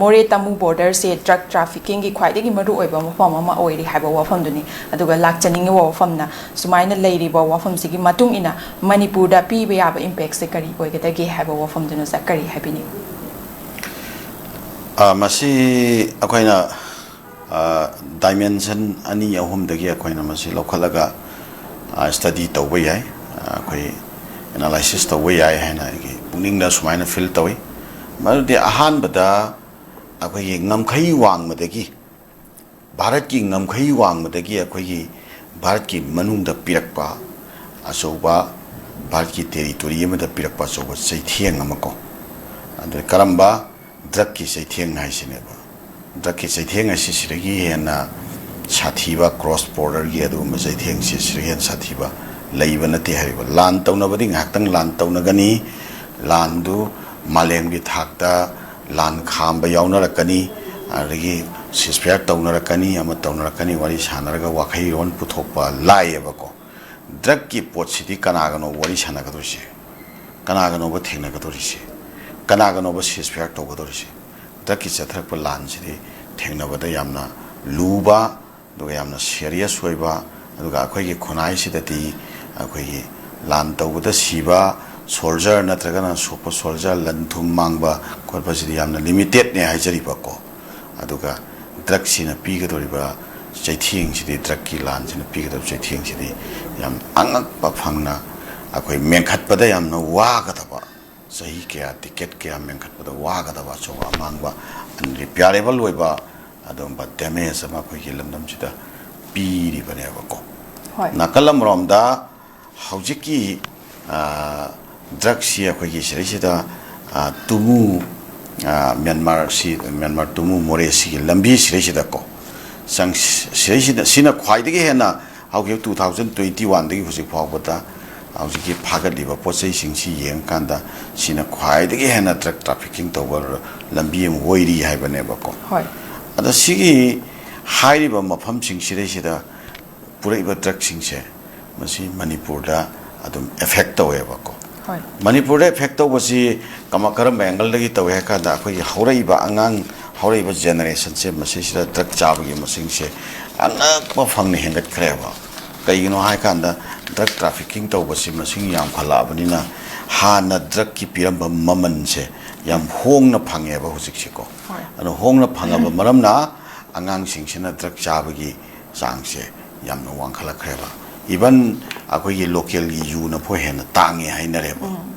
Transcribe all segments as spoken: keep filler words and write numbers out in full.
ꯃꯣꯔꯦ ꯇꯥꯃꯨ ꯕꯣꯔꯗꯔꯁꯦ ꯗ꯭ꯔꯒ ꯇ꯭ꯔꯥꯐꯤꯀꯤꯡꯒꯤ ꯈ꯭ꯋꯥꯏꯗꯒꯤ ꯃꯔꯨꯑꯣꯏꯕ ꯃꯐꯝ ꯑꯃ ꯑꯣꯏꯔꯤ ꯍꯥꯏꯕ ꯋꯥꯐꯝꯗꯨꯅꯤ꯫ ꯑꯗꯨꯒ ꯂꯥꯛꯆꯅꯤꯡꯉꯤꯕ ꯋꯥꯐꯝꯅ, ꯁꯨꯃꯥꯏꯅ ꯂꯩꯔꯤꯕ ꯋꯥꯐꯝꯁꯤꯒꯤ ꯃꯇꯨꯡ ꯏꯟꯅ ꯃꯅꯤꯄꯨꯔꯗ ꯄꯤꯕ ꯌꯥꯕ ꯏꯝꯄꯦꯛꯁꯦ ꯀꯔꯤ ꯑꯣꯏꯒꯗꯒꯦ ꯍꯥꯏꯕ ꯋꯥꯐꯝꯗꯨꯅ ꯁꯥꯔ ꯀꯔꯤ ꯍꯥꯏꯕꯤꯅꯤꯡꯏ? ꯑ, ꯃꯁꯤ ꯑꯩꯈꯣꯏꯅ, ꯑ, ꯗꯥꯏꯃꯦꯟꯁꯟ ꯑꯅꯤ ꯑꯍꯨꯝꯗꯒꯤ ꯑꯩꯈꯣꯏꯅ ꯃꯁꯤ ꯂꯧꯈꯠꯂꯒ, ꯑ, ꯁ꯭ꯇꯗꯤ ꯇꯧꯕ ꯌꯥꯏ, ꯑ, ꯑꯩꯈꯣꯏ ꯑꯦꯅꯥꯂꯥꯏꯁꯤꯁ ꯇꯧꯕ ꯌꯥꯏ ꯍꯥꯏꯅ ꯑꯩꯒꯤ ꯄꯨꯛꯅꯤꯡꯗ ꯁꯨꯃꯥꯏꯅ ꯐꯤꯜ ꯇꯧꯏ꯫ ꯃꯗꯨꯗꯤ ꯑꯍꯥꯟꯕꯗ ꯑꯩꯈꯣꯏꯒꯤ ꯉꯝꯈꯩ ꯋꯥꯡꯃꯗꯒꯤ, ꯚꯥꯔꯠꯀꯤ ꯉꯝꯈꯩ ꯋꯥꯡꯃꯗꯒꯤ ꯑꯩꯈꯣꯏꯒꯤ ꯚꯥꯔꯠꯀꯤ ꯃꯅꯨꯡꯗ ꯄꯤꯔꯛꯄ ꯑꯆꯧꯕ, ꯚꯥꯔꯠꯀꯤ ꯇꯦꯔꯤꯇꯣꯔꯤ ꯑꯃꯗ ꯄꯤꯔꯛꯄ ꯑꯆꯧꯕ ꯆꯩꯊꯦꯡ ꯑꯃ ꯀꯣ꯫ ꯑꯗꯨ ꯀꯔꯝꯕ? ꯗ꯭ꯔꯒꯀꯤ ꯆꯩꯊꯦꯡ ꯍꯥꯏꯁꯤꯅꯦꯕ꯫ ꯗ꯭ꯔꯒꯀꯤ ꯆꯩꯊꯦꯡ ꯑꯁꯤ ꯁꯤꯗꯒꯤ ꯍꯦꯟꯅ ꯁꯥꯊꯤꯕ, ꯀ꯭ꯔꯣꯁ ꯕꯣꯔꯗꯔꯒꯤ ꯑꯗꯨꯒꯨꯝꯕ ꯆꯩꯊꯦꯡꯁꯤ ꯁꯤꯗꯒꯤ ꯍꯦꯟꯅ ꯁꯥꯊꯤꯕ ꯂꯩꯕ ꯅꯠꯇꯦ ꯍꯥꯏꯔꯤꯕ꯫ ꯂꯥꯟ ꯇꯧꯅꯕꯗꯤ ꯉꯥꯏꯍꯥꯛꯇꯪ ꯂꯥꯟ ꯇꯧꯅꯒꯅꯤ, ꯂꯥꯟꯗꯨ ꯃꯥꯂꯦꯝꯒꯤ ꯊꯥꯛꯇ ꯂꯥꯟ ꯈꯥꯝꯕ ꯌꯥꯎꯅꯔꯛꯀꯅꯤ, ꯑꯗꯒꯤ ꯁꯤꯁꯐꯌꯥꯔ ꯇꯧꯅꯔꯛꯀꯅꯤ, ꯑꯃ ꯇꯧꯅꯔꯛꯀꯅꯤ, ꯋꯥꯔꯤ ꯁꯥꯟꯅꯔꯒ ꯋꯥꯈꯩꯔꯣꯟ ꯄꯨꯊꯣꯛꯄ ꯂꯥꯏꯌꯦꯕꯀꯣ꯫ ꯗ꯭ꯔꯒꯀꯤ ꯄꯣꯠꯁꯤꯗꯤ ꯀꯅꯥꯒꯅꯣ ꯋꯥꯔꯤ ꯁꯥꯟꯅꯒꯗꯣꯏꯁꯦ? ꯀꯅꯥꯒꯅꯣꯕ ꯊꯦꯡꯅꯒꯗꯧꯔꯤꯁꯦ? ꯀꯅꯥꯒꯅꯣꯕ ꯁꯤꯁꯐꯌꯥꯔ ꯇꯧꯒꯗꯧꯔꯤꯁꯦ? ꯗ꯭ꯔꯒꯀꯤ ꯆꯠꯊꯔꯛꯄ ꯂꯥꯟꯁꯤꯗꯤ ꯊꯦꯡꯅꯕꯗ ꯌꯥꯝꯅ ꯂꯨꯕ, ꯑꯗꯨꯒ ꯌꯥꯝꯅ ꯁꯦꯔꯤꯌꯁ ꯑꯣꯏꯕ, ꯑꯗꯨꯒ ꯑꯩꯈꯣꯏꯒꯤ ꯈꯨꯟꯅꯥꯏꯁꯤꯗꯗꯤ ꯑꯩꯈꯣꯏꯒꯤ ꯂꯥꯟ ꯇꯧꯕꯗ ꯁꯤꯕ ꯁꯣꯜꯖꯔ ꯅꯠꯇ꯭ꯔꯒꯅ ꯁꯣꯛꯄ ꯁꯣꯜꯖꯔ, ꯂꯟ ꯊꯨꯝ ꯃꯥꯡꯕ ꯈꯣꯠꯄꯁꯤꯗꯤ ꯌꯥꯝꯅ ꯂꯤꯃꯤꯇꯦꯠꯅꯦ ꯍꯥꯏꯖꯔꯤꯕꯀꯣ꯫ ꯑꯗꯨꯒ ꯗ꯭ꯔꯒꯁꯤꯅ ꯄꯤꯒꯗꯧꯔꯤꯕ ꯆꯩꯊꯦꯡꯁꯤꯗꯤ, ꯗ꯭ꯔꯒꯀꯤ ꯂꯥꯟꯁꯤꯅ ꯄꯤꯒꯗꯧꯔꯤꯕ ꯆꯩꯊꯦꯡꯁꯤꯗꯤ ꯌꯥꯝ ꯑꯉꯛꯄ ꯐꯪꯅ ꯑꯩꯈꯣꯏ ꯃꯦꯟꯈꯠꯄꯗ ꯌꯥꯝꯅ ꯋꯥꯒꯗꯕ, ꯆꯍꯤ ꯀꯌꯥ, ꯗꯤꯀꯦꯠ ꯀꯌꯥ ꯃꯦꯟꯈꯠꯄꯗ ꯋꯥꯒꯗꯕ ꯑꯆꯧꯕ ꯑꯃꯥꯡꯕ, ꯑꯟꯔꯤꯄꯤꯌꯥꯔꯦꯕꯜ ꯑꯣꯏꯕ ꯑꯗꯨꯒꯨꯝꯕ ꯗꯦꯃꯦꯖ ꯑꯃ ꯑꯩꯈꯣꯏꯒꯤ ꯂꯝꯗꯝꯁꯤꯗ ꯄꯤꯔꯤꯕꯅꯦꯕꯀꯣ꯫ ꯍꯣꯏ꯫ ꯅꯥꯀꯜ ꯑꯃꯔꯣꯝꯗ ꯍꯧꯖꯤꯛꯀꯤ, ꯑ, ꯗ꯭ꯔꯒꯁꯤ ꯑꯩꯈꯣꯏꯒꯤ ꯁꯤꯗꯩꯁꯤꯗ, ꯑ, ꯇꯨꯃꯨ, ꯑ, ꯃ꯭ꯌꯥꯟꯃꯥꯔꯁꯤ, ꯃ꯭ꯌꯥꯟꯃꯥꯔ ꯇꯨꯃꯨ ꯃꯣꯔꯦ ꯁꯤꯒꯤ ꯂꯝꯕꯤ ꯁꯤꯗꯩꯁꯤꯗꯀꯣ, ꯆꯪ-, ꯁꯤꯗꯩꯁꯤꯗ, ꯁꯤꯅ ꯈ꯭ꯋꯥꯏꯗꯒꯤ ꯍꯦꯟꯅ ꯍꯧꯈꯤꯕ two thousand twenty one ꯗꯒꯤ ꯍꯧꯖꯤꯛ ꯐꯥꯎꯕꯗ ꯍꯧꯖꯤꯛꯀꯤ ꯐꯥꯒꯠꯂꯤꯕ ꯄꯣꯠ ꯆꯩꯁꯤꯡꯁꯤ ꯌꯦꯡꯉꯀꯥꯟꯗ ꯁꯤꯅ ꯈ꯭ꯋꯥꯏꯗꯒꯤ ꯍꯦꯟꯅ ꯗ꯭ꯔꯒ ꯇ꯭ꯔꯥꯐꯤꯀꯤꯡ ꯇꯧꯕ ꯂꯝꯕꯤ ꯑꯃ ꯑꯣꯏꯔꯤ ꯍꯥꯏꯕꯅꯦꯕꯀꯣ꯫ ꯍꯣꯏ꯫ ꯑꯗ ꯁꯤꯒꯤ ꯍꯥꯏꯔꯤꯕ ꯃꯐꯝꯁꯤꯡꯁꯤꯗꯩꯁꯤꯗ ꯄꯨꯔꯛꯏꯕ ꯗ꯭ꯔꯒꯁꯤꯡꯁꯦ ꯃꯁꯤ ꯃꯅꯤꯄꯨꯔꯗ ꯑꯗꯨꯝ ꯑꯦꯐꯦꯛ ꯇꯧꯋꯦꯕꯀꯣ꯫ ꯃꯅꯤꯄꯨꯔꯗ effect ꯇꯧꯕꯁꯤ ꯀꯃ-, ꯀꯔꯝꯕ angle ꯗꯒꯤ ꯇꯧꯏ ꯍꯥꯏ ꯀꯥꯟꯗ, ꯑꯩꯈꯣꯏꯒꯤ ꯍꯧꯔꯛꯏꯕ ꯑꯉꯥꯡ, ꯍꯧꯔꯛꯏꯕ generation ꯁꯦ, ꯃꯁꯤꯁꯤꯗ drug ꯆꯥꯕꯒꯤ ꯃꯁꯤꯡꯁꯦ ꯑꯉꯛꯄ ꯐꯪꯅ ꯍꯦꯟꯒꯠꯈ꯭ꯔꯦꯕ꯫ ꯀꯩꯒꯤꯅꯣ ꯍꯥꯏ ꯀꯥꯟꯗ, drug trafficking ꯇꯧꯕꯁꯤ ꯃꯁꯤꯡ ꯌꯥꯝꯈꯠꯂꯛꯑꯕꯅꯤꯅ, ꯍꯥꯟꯅ drug ꯀꯤ ꯄꯤꯔꯝꯕ ꯃꯃꯜꯁꯦ ꯌꯥꯝ ꯍꯣꯡꯅ ꯐꯪꯉꯦꯕ ꯍꯧꯖꯤꯛꯁꯦꯀꯣ꯫ ꯑꯗꯣ ꯍꯣꯡꯅ ꯐꯪꯉꯕ ꯃꯔꯝꯅ, ꯑꯉꯥꯡꯁꯤꯡꯁꯤꯅ drug ꯆꯥꯕꯒꯤ ꯆꯥꯡꯁꯦ ꯌꯥꯝꯅ ꯋꯥꯡꯈꯠꯂꯛꯈ꯭ꯔꯦꯕ꯫ Even ꯑꯩꯈꯣꯏꯒꯤ local ꯒꯤ ꯌꯨꯅ ꯐꯥꯎ ꯍꯦꯟꯅ ꯇꯥꯡꯉꯦ ꯍꯥꯏꯅꯔꯦꯕ꯫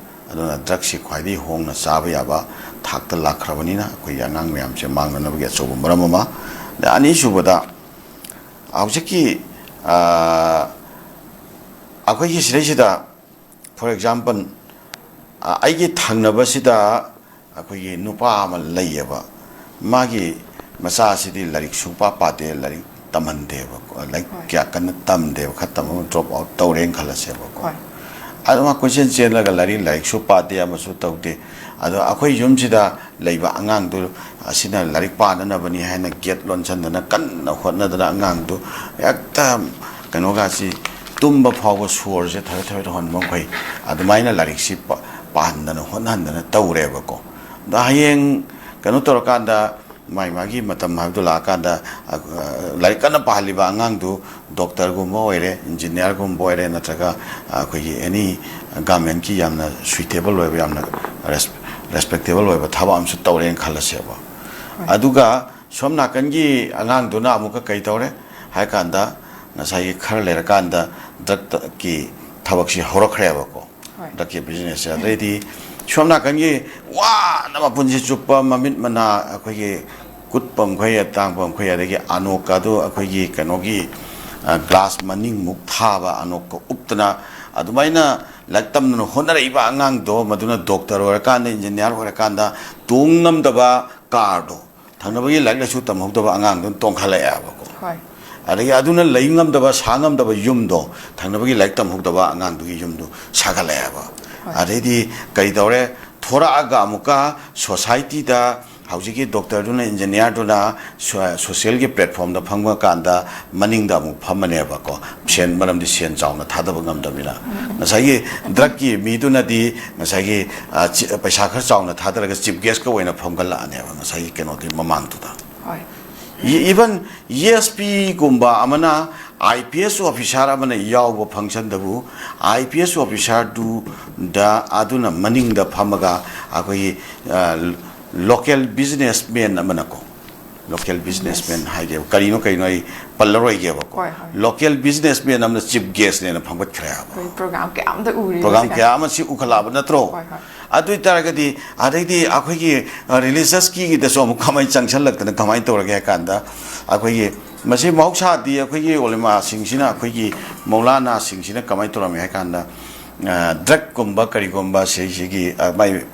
ꯑꯗꯨꯅ drug ꯁꯤ ꯈ꯭ꯋꯥꯏꯗꯒꯤ ꯍꯣꯡꯅ ꯆꯥꯕ ꯌꯥꯕ ꯊꯥꯛꯇ ꯂꯥꯛꯈ꯭ꯔꯕꯅꯤꯅ, ꯑꯩꯈꯣꯏꯒꯤ ꯑꯉꯥꯡ ꯃꯌꯥꯝꯁꯦ ꯃꯥꯡꯅꯅꯕꯒꯤ ꯑꯆꯧꯕ ꯃꯔꯝ ꯑꯃ꯫ ꯑꯗ ꯑꯅꯤꯁꯨꯕꯗ, ꯍꯧꯖꯤꯛꯀꯤ, ꯑ, ꯑꯩꯈꯣꯏꯒꯤ ꯁꯤꯗꯩꯁꯤꯗ, for example, ꯑ, ꯑꯩꯒꯤ ꯊꯪꯅꯕꯁꯤꯗ ꯑꯩꯈꯣꯏꯒꯤ ꯅꯨꯄꯥ ꯑꯃ ꯂꯩꯌꯦꯕ, ꯃꯥꯒꯤ ꯃꯆꯥꯁꯤꯗꯤ ꯂꯥꯏꯔꯤꯛ ꯁꯨꯡꯄꯥ ꯄꯥꯗꯦ, ꯂꯥꯏꯔꯤꯛ ꯇꯝꯍꯟꯗꯦꯕꯀꯣ, ꯂꯥꯏꯔꯤꯛ ꯀꯌꯥ ꯀꯟꯅ ꯇꯝꯗꯦꯕ, ꯈꯔ ꯇꯝꯃꯒ drop out ꯇꯧꯔꯦꯅ ꯈꯜꯂꯁꯦꯕꯀꯣ꯫ ꯑꯗꯨ ꯃꯥ ꯀꯣꯏꯆꯦꯟ ꯆꯦꯜꯂꯒ ꯂꯥꯏꯔꯤꯛ, ꯂꯥꯏꯔꯤꯛꯁꯨ ꯄꯥꯗꯦ, ꯑꯃꯁꯨ ꯇꯧꯗꯦ꯫ ꯑꯗꯣ ꯑꯩꯈꯣꯏ ꯌꯨꯝꯁꯤꯗ ꯂꯩꯕ ꯑꯉꯥꯡꯗꯨ ꯑꯁꯤꯅ ꯂꯥꯏꯔꯤꯛ ꯄꯥꯅꯅꯕꯅꯤ ꯍꯥꯏꯅ gate ꯂꯣꯟꯁꯤꯟꯗꯅ ꯀꯟꯅ ꯍꯣꯠꯅꯗꯅ, ꯑꯉꯥꯡꯗꯨ ꯍꯦꯛꯇ ꯀꯩꯅꯣꯒꯁꯤ, ꯇꯨꯝꯕ ꯐꯥꯎꯕ ꯁꯣꯔꯁꯦ ꯊꯕꯦꯠ ꯊꯕꯦꯠ ꯍꯣꯟꯕ ꯃꯈꯩ, ꯑꯗꯨꯃꯥꯏꯅ ꯂꯥꯏꯔꯤꯛꯁꯤ ꯄ-, ꯄꯥꯍꯟꯗꯅ ꯍꯣꯠꯅꯍꯟꯗꯅ ꯇꯧꯔꯦꯕꯀꯣ꯫ ꯑꯗꯣ ꯍꯌꯦꯡ ꯀꯩꯅꯣ ꯇꯧꯔꯀꯥꯟꯗ, ꯃꯥꯒꯤ ꯃꯥꯒꯤ ꯃꯇꯝ ꯍꯥꯏꯕꯗꯨ ꯂꯥꯛꯑꯀꯥꯟꯗ, ꯑ, ꯂꯥꯏꯔꯤꯛ ꯀꯟꯅ ꯄꯥꯍꯜꯂꯤꯕ ꯑꯉꯥꯡꯗꯨ doctor ꯒꯨꯝꯕ ꯑꯣꯏꯔꯦ, engineer ꯒꯨꯝꯕ ꯑꯣꯏꯔꯦ, ꯅꯠꯇ꯭ꯔꯒ, ꯑ, ꯑꯩꯈꯣꯏꯒꯤ any government ꯀꯤ ꯌꯥꯝꯅ suitable ꯑꯣꯏꯕ, ꯌꯥꯝꯅ res-, respectable ꯑꯣꯏꯕ ꯊꯕꯛ ꯑꯃꯁꯨ ꯇꯧꯔꯦꯅ ꯈꯜꯂꯁꯦꯕ꯫ ꯑꯗꯨꯒ ꯁꯣꯝ ꯅꯥꯀꯟꯒꯤ ꯑꯉꯥꯡꯗꯨꯅ ꯑꯃꯨꯛꯀ ꯀꯩ ꯇꯧꯔꯦ ꯍꯥꯏ ꯀꯥꯟꯗ, ꯉꯁꯥꯏꯒꯤ ꯈꯔ ꯂꯩꯔꯀꯥꯟꯗ drug ꯀꯤ ꯊꯕꯛꯁꯤ ꯍꯧꯔꯛꯈ꯭ꯔꯦꯕꯀꯣ꯫ Drug ꯀꯤ business ꯁꯦ꯫ ꯑꯗꯩꯗꯤ ꯁꯣꯝ ꯅꯥꯀꯟꯒꯤ ꯋꯥꯅ ꯃꯄꯨꯟꯁꯤ ꯆꯨꯞꯄ ꯃꯃꯤꯠ ꯃꯅꯥ ꯑꯩꯈꯣꯏꯒꯤ ꯀꯨꯠꯄ ꯃꯈꯩ, ꯇꯥꯡꯕ ꯃꯈꯩ, ꯑꯗꯒꯤ ꯑꯅꯣꯛꯀ ꯑꯗꯨ ꯑꯩꯈꯣꯏꯒꯤ ꯀꯩꯅꯣꯒꯤ, ꯑ, glass ꯃꯅꯤꯡꯃꯨꯛ ꯊꯥꯕ ꯑꯅꯣꯛꯀ ꯎꯞꯇꯅ, ꯑꯗꯨꯃꯥꯏꯅ ꯂꯥꯏꯔꯤꯛ ꯇꯝꯗꯅ ꯍꯣꯠꯅꯔꯛꯏꯕ ꯑꯉꯥꯡꯗꯣ, ꯃꯗꯨꯅ doctor ꯑꯣꯏꯔꯀꯥꯟꯗ, engineer ꯑꯣꯏꯔꯀꯥꯟꯗ ꯇꯣꯡ ꯉꯝꯗꯕ car ꯗꯣ, ꯊꯪꯅꯕꯒꯤ ꯂꯥꯏꯔꯤꯛ ꯂꯥꯏꯁꯨ ꯇꯝꯍꯧꯗꯕ ꯑꯉꯥꯡꯗꯨꯅ ꯇꯣꯡꯈꯠꯂꯛꯑꯦꯕꯀꯣ꯫ ꯑꯗꯒꯤ ꯑꯗꯨꯅ ꯂꯩ ꯉꯝꯗꯕ, ꯁꯥ ꯉꯝꯗꯕ ꯌꯨꯝꯗꯣ, ꯊꯪꯅꯕꯒꯤ ꯂꯥꯏꯔꯤꯛ ꯇꯝꯍꯧꯗꯕ ꯑꯉꯥꯡꯗꯨꯒꯤ ꯌꯨꯝꯗꯨ ꯁꯥꯒꯠꯂꯛꯑꯦꯕ꯫ ꯑꯗꯩꯗꯤ ꯀꯩ ꯇꯧꯔꯦ? ꯊꯣꯔꯛꯑꯒ ꯑꯃꯨꯛꯀ society ꯗ ꯍꯧꯖꯤꯛꯀꯤ ꯗꯣꯛꯇꯔꯗꯨꯅ, ꯏꯟꯖꯤꯅꯤꯌꯥꯔꯗꯨꯅ ꯁꯣ-, ꯁꯣꯁꯤꯌꯦꯜꯒꯤ ꯄ꯭ꯂꯦꯠꯐꯣꯝꯗ ꯐꯝꯕ ꯀꯥꯟꯗ ꯃꯅꯤꯡꯗ ꯑꯃꯨꯛ ꯐꯝꯃꯅꯦꯕꯀꯣ, ꯁꯦꯟ, ꯃꯔꯝꯗꯤ ꯁꯦꯟ ꯆꯥꯎꯅ ꯊꯥꯗꯕ ꯉꯝꯗꯕꯅꯤꯅ꯫ ꯉꯁꯥꯏꯒꯤ ꯗ꯭ꯔꯛꯀꯤ ꯃꯤꯗꯨꯅꯗꯤ ꯉꯁꯥꯏꯒꯤ, ꯑ, ꯆꯤ-, ꯄꯩꯁꯥ ꯈꯔ ꯆꯥꯎꯅ ꯊꯥꯗꯔꯒ ꯆꯤꯐ ꯒꯦꯁꯀ ꯑꯣꯏꯅ ꯐꯝꯒꯠꯂꯛꯑꯅꯦꯕ ꯉꯁꯥꯏꯒꯤ ꯀꯩꯅꯣꯗꯨꯒꯤ ꯃꯃꯥꯡꯗꯨꯗ꯫ ꯍꯣꯏ꯫ ꯏ-, even ꯏ ꯑꯦꯁ ꯄꯤꯒꯨꯝꯕ ꯑꯃꯅ, ꯑꯥꯏ ꯄꯤ ꯑꯦꯁ ꯑꯣꯐꯤꯁꯥꯔ ꯑꯃꯅ ꯌꯥꯎꯕ ꯐꯪꯁꯟꯗꯕꯨ, ꯑꯥꯏ ꯄꯤ ꯑꯦꯁ ꯑꯣꯐꯤꯁꯥꯔꯗꯨꯗ, ꯑꯗꯨꯅ ꯃꯅꯤꯡꯗ ꯐꯝꯃꯒ ꯑꯩꯈꯣꯏꯒꯤ, ꯑ, ꯂꯣꯀꯦꯜ ꯕꯤꯖꯤꯅꯦꯁꯃꯦꯟ ꯑꯃꯅꯀꯣ, ꯂꯣꯀꯦꯜ ꯕꯤꯖꯤꯅꯦꯁꯃꯦꯟ ꯍꯥꯏꯒꯦꯕ, ꯀꯔꯤꯅꯣ ꯀꯔꯤꯅꯣ ꯑꯩ ꯄꯜꯂꯔꯣꯏꯒꯦꯕꯀꯣ꯫ ꯍꯣꯏ, ꯍꯣꯏ꯫ ꯂꯣꯀꯦꯜ ꯕꯤꯖꯤꯅꯦꯁꯃꯦꯟ ꯑꯃꯅ ꯆꯤꯐ ꯒꯦꯁꯅꯦꯅ ꯐꯝꯒꯠꯈ꯭ꯔꯦ ꯍꯥꯏꯕ꯫ ꯑꯩꯈꯣꯏ ꯄ꯭ꯔꯣꯒ꯭ꯔꯥꯝ ꯀꯌꯥ ꯑꯃꯗ ꯎꯔꯤꯕꯁꯦ꯫ ꯄ꯭ꯔꯣꯒ꯭ꯔꯥꯝ ꯀꯌꯥ ꯑꯃꯁꯤ ꯎꯈꯠꯂꯛꯑꯕ ꯅꯠꯇ꯭ꯔꯣ? ꯍꯣꯏ, ꯍꯣꯏ꯫ ꯑꯗꯨ ꯑꯣꯏ ꯇꯥꯔꯒꯗꯤ, ꯑꯗꯩꯗꯤ ꯑꯩꯈꯣꯏꯒꯤ, ꯑ, ꯔꯤꯂꯤꯖꯁꯀꯤꯗꯁꯨ ꯑꯃꯨꯛ ꯀꯃꯥꯏꯅ ꯆꯪꯁꯜꯂꯛꯇꯅ ꯀꯃꯥꯏꯅ ꯇꯧꯔꯒꯦ ꯍꯥꯏ ꯀꯥꯟꯗ, ꯑꯩꯈꯣꯏꯒꯤ, ꯃꯁꯤ ꯃꯍꯧꯁꯥꯗꯤ ꯑꯩꯈꯣꯏꯒꯤ ꯑꯣꯂꯦꯃꯥꯁꯤꯡꯁꯤꯅ, ꯑꯩꯈꯣꯏꯒꯤ ꯃꯧꯂꯥꯅꯥꯁꯤꯡꯁꯤꯅ ꯀꯃꯥꯏꯅ ꯇꯧꯔꯝꯃꯤ ꯍꯥꯏ ꯀꯥꯟꯗ, ꯑ, ꯗ꯭ꯔꯛꯀꯨꯝꯕ ꯀꯔꯤꯒꯨꯝꯕ ꯁꯤꯁꯤꯒꯤ, ꯑ, ꯃꯥꯏ